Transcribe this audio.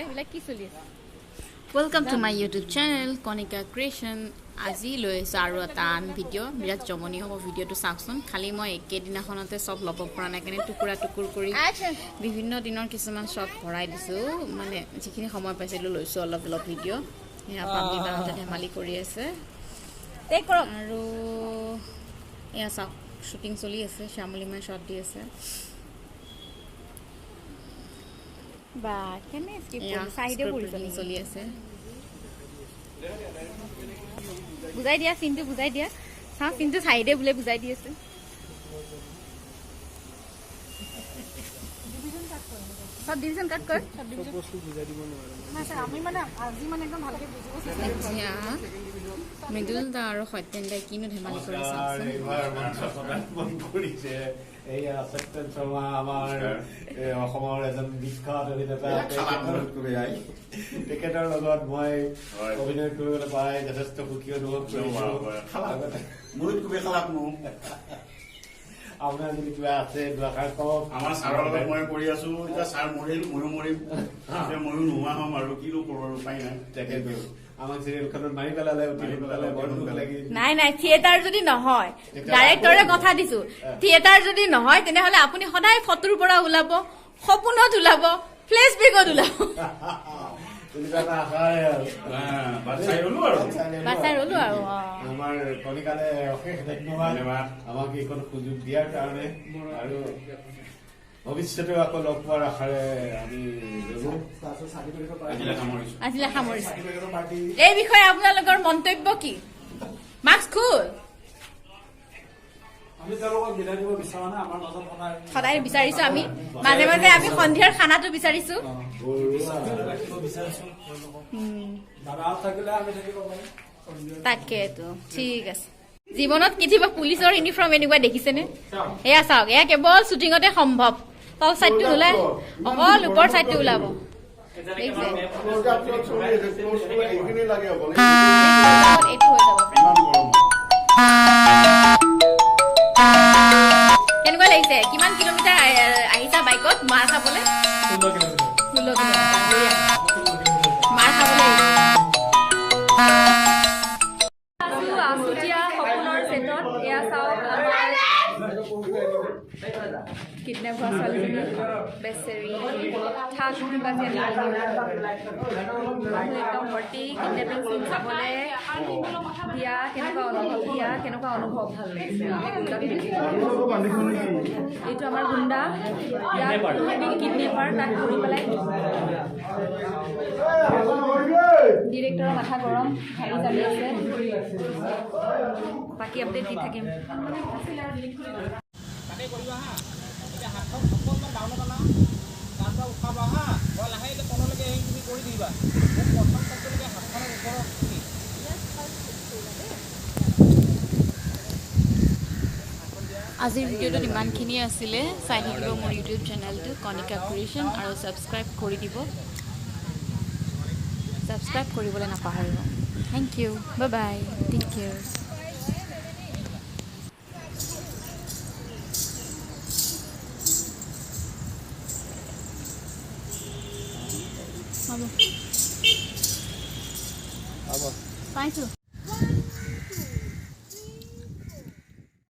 এইবিলাক কি চলি আছে? Welcome to my YouTube channel Kanika creation. আজি লৈ আহিছোঁ আৰু এটা আন ভিডিঅ', বিৰাট জমনি হ'ব ভিডিঅ'টো, চাওকচোন। খালি মই একেদিনাখনতে চব ল'ব পৰা নাই কাৰণে টুকুৰা টুকুৰ কৰি বিভিন্ন দিনৰ কিছুমান শ্বট ভৰাই দিছোঁ, মানে যিখিনি সময় পাইছিলোঁ লৈছোঁ অলপ অলপ ভিডিঅ'। এয়া পাব্লিকাহঁতে ধেমালি কৰি আছে আৰু এয়া চাওক শ্বুটিং চলি আছে, শ্যামলিমাই শ্বট দি আছে। বা কেনে চলি আছে, বুজাই দিয়া চিনটো, বুজাই দিয়া। চাওঁ চিনটো চাহিদে বোলে বুজাই দি আছে। চব ডিভিজন কাট কৰ। এতিয়া মৃদুল দা আৰু সত্যেন দাই কিনো ধেমালি কৰে চাওকচোন। এইয়া সত্যেন শৰ্মা আমাৰ অসমৰ এজন বিখ্যাত অভিনেতা, তেখেতৰ লগত মই অভিনয় কৰিবলৈ পাই যথেষ্ট সুখী অনুভৱ কৰিছো। আপোনাৰ যদি কিবা আছে দুআষাৰ কওক। আমাৰ ছাৰৰ লগত মই কৰি আছো, এতিয়া ছাৰ মৰিল, ময়ো মৰিম, এতিয়া ময়ো নোহোৱা হ'ম আৰু কিনো কৰোঁ আৰু উপায় নাই। তেখেতো আমাক চিৰিয়েলখনত মাৰি পেলালে, অতি সোনকালে, বৰ দুখ লাগিল। নাই নাই, থিয়েটাৰ যদি নহয়, ডাইৰেক্টৰে কথা দিছো, থিয়েটাৰ যদি নহয় তেনেহলে আপুনি সদায় ফটোৰ পৰা ওলাব, সপোনত ওলাব, ফ্লেছবেকত ওলাব। আমাৰ কণিকালে অশেষ ধন্যবাদ আমাক এইখন সুযোগ দিয়াৰ কাৰণে, আৰু ভৱিষ্যতেও আকৌ লগ পোৱাৰ আশাৰে আমি আজিলৈ সামৰিছো। এই বিষয়ে আপোনালোকৰ মন্তব্য কি? মাস্ক খুল। সদায় বিচাৰিছো আমি, মাজে মাজে আমি সন্ধিয়াৰ খানাটো বিচাৰিছো। তাকেতো ঠিক আছে। জীৱনত কেতিয়াবা পুলিচৰ ইউনিফৰ্ম এনেকুৱা দেখিছেনে? এয়া চাওক, এয়া কেৱল শ্বুটিঙতে সম্ভৱ। তল চাইডটো নোলায়, অকল ওপৰ চাইডটো ওলাব। এইটো হৈ যাব। কেনেকুৱা লাগিছে? কিমান কিলোমিটাৰ আহিছা বাইকত মাৰ খাবলৈ? 16 কিলোমিটাৰ মাৰ খাবলৈ। আছুতীয়া সপোনৰ ছেটত এয়া চাওক আমাৰ কিডনেপ হোৱা ছোৱালীজনী বেচেৰী থাক বাজি একদম ভৰ্তি কিডনেপিং চিন চাবলৈ। দিয়া কেনেকুৱা অনুভৱ? দিয়া কেনেকুৱা অনুভৱ? ভাল লাগিছে। এইটো আমাৰ গুণ্ডা, ইয়াক কিডনেপাৰ, তাক ধৰি পেলাই ডিৰেক্টৰৰ মাথা গৰম, ভাবি জানি আছে। বাকী আপডেট দি থাকিম। আজিৰ ভিডিঅ'টোত ইমানখিনিয়ে আছিলে। চাই থাকিব মোৰ ইউটিউব চেনেলটো কণিকা ক্ৰিয়েশ্যন আৰু ছাবস্ক্ৰাইব কৰি দিব, ছাবস্ক্ৰাইব কৰিবলৈ নাপাহৰিব। Thank you, bye bye, take care. হ'ব পাইছোঁ।